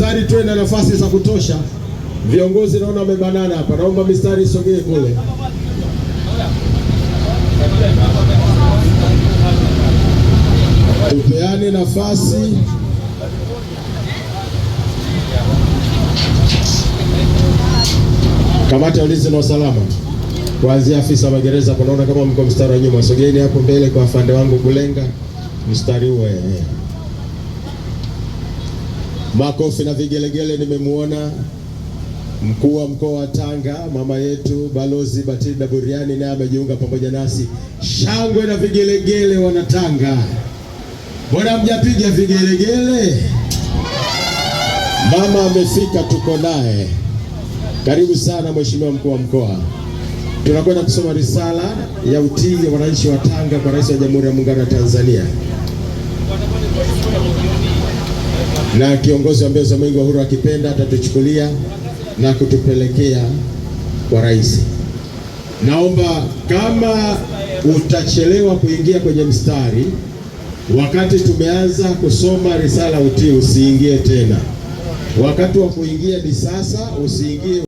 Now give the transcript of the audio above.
Mistari tuwe na nafasi za kutosha. Viongozi naona wamebanana hapa, naomba mistari isogee kule. Tupeane nafasi. Kamati ya ulinzi na usalama, kuanzia afisa magereza, kunaona kama mko mstari wa nyuma, sogeni hapo mbele kwa afande wangu Kulenga, mstari huo. Makofi na vigelegele. Nimemuona mkuu wa mkoa wa Tanga, mama yetu Balozi Batilda Buriani, naye amejiunga pamoja nasi. Shangwe na vigelegele, Wanatanga, mbona mjapiga vigelegele? Mama amefika, tuko naye. Karibu sana mheshimiwa mkuu wa mkoa. Tunakwenda kusoma risala ya utii ya wananchi wa Tanga kwa Rais wa Jamhuri ya Muungano wa Tanzania na kiongozi wa mbio za Mwenge wa Uhuru akipenda atatuchukulia na kutupelekea kwa rais. Naomba kama utachelewa kuingia kwenye mstari wakati tumeanza kusoma risala utii, usiingie tena. Wakati wa kuingia ni sasa, usiingie.